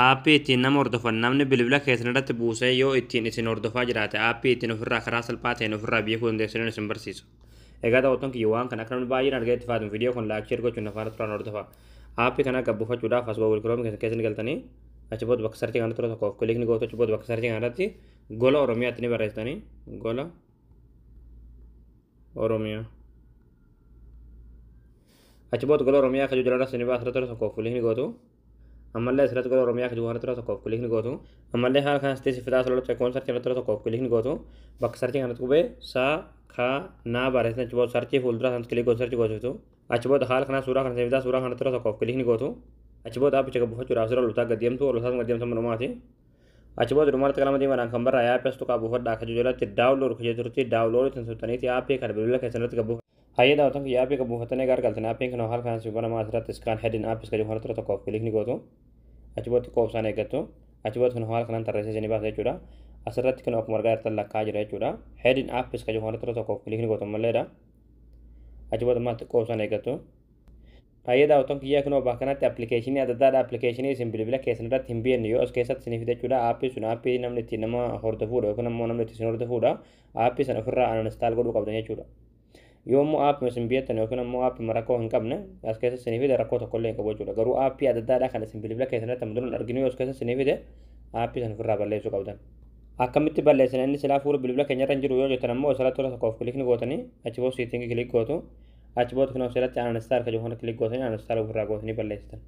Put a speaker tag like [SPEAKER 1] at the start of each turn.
[SPEAKER 1] Aappii ittiin nama hordofan namni bilbila keessan irratti buusee yoo ittiin isin hordofaa jiraate, aappii ittiin ofirraa karaa salphaa ta'een ofirraa beekuu dandeessaniin isin barsiisa. Egaa daawwattoon kiyya, waan kana akka namni baay'een argee itti fayyadamu viidiyoo kun like, share gochuun afaan turaan hordofa. Aappii kana gabbuufachuudhaaf as Google Chrome keessa keessa ni galtanii, achi booda bakka search kana tura tokkoof click ni gootu. Achi booda bakka search kana irratti Gola Oromiyaatti ni barreessitanii, Gola Oromiyaa. Achi booda Gola Oromiyaa kan jiru jalatti ni baasa, tura tokkoof click ni gootu. Ammallee asirratti Gola Oromiyaa kan jiru tura tokkoof click ni gootu. Ammallee haala kanas teessi fitaa asirratti akkuma search irratti tura tokkoof click ni gootu. Bakka search kanatti qubee saa ka naa barreessitan. Achi booda search fuuldura sanatti click gootu, search goositu. Achi booda haala kanaa suuraa kana fitaa, suuraa kanatti tura tokkoof click ni gootu. Achi booda aappicha gabbuufachuudhaaf sirra olutaa gad deemtu, olutaa gad deemtu manumaati. Achi booda dhumarratti qalama diimaadhaan kan barraa'e aappii as tuqaa buufadhaa akka jalatti download kan jedhutti download kan tuqxaniiti aappii kana bilbila keessan irratti gabbuufatu. Hayyee daawwattoon kiyya, aappii gabbuufatanii gargaltan. Aappiin kana haala kanaan si banamaa, asirratti scan hidden apps kan jedhu kanatti tokkoof click ni gootu. Achi booda xiqqoo obsaan eeggattu. Achi booda kun haala kanaan tarreessee isinii baasa jechuudha. Asirratti kun akkuma argaa jirtan lakkaa jira jechuudha. Hidden apps kan jedhu kanatti tokkoof click ni gootu malleedha. Achi booda ammaa xiqqoo obsaan eeggattu. Hayyee daawwattoon kiyya, kunoo bakka kanatti appilikeeshinii adda addaadha. Appilikeeshinii isin bilbila keessan irratti hin beekne yoo as keessatti isinii fide jechuudha. Aappii sun aappii namni ittiin nama hordofuudha yookiin ammoo namni ittiin isin hordofuudha. Aappii sana ofirraa uninstall godhuu qabdan jechuudha. Yoo immoo aappii isin beektan yookiin ammoo aappii rakkoo hin qabne as keessa isinii fide, rakkoo tokko illee hin qabu jechuudha. Garuu aappii adda addaadha kan isin bilbila keessan irratti amma duraan arginu yoo as keessa isinii fide, aappii sana ofirraa balleessuu qabdan. Akkamitti balleessan, inni silaa fuula bilbila keenya irra hin jiru yoo jettan ammoo, asirratti tola tokkoof click ni gootanii, achi booda setting click gootu. Achi booda kun asirratti uninstall kan jedhu kana click gootanii uninstall ofirraa gootanii balleessitan.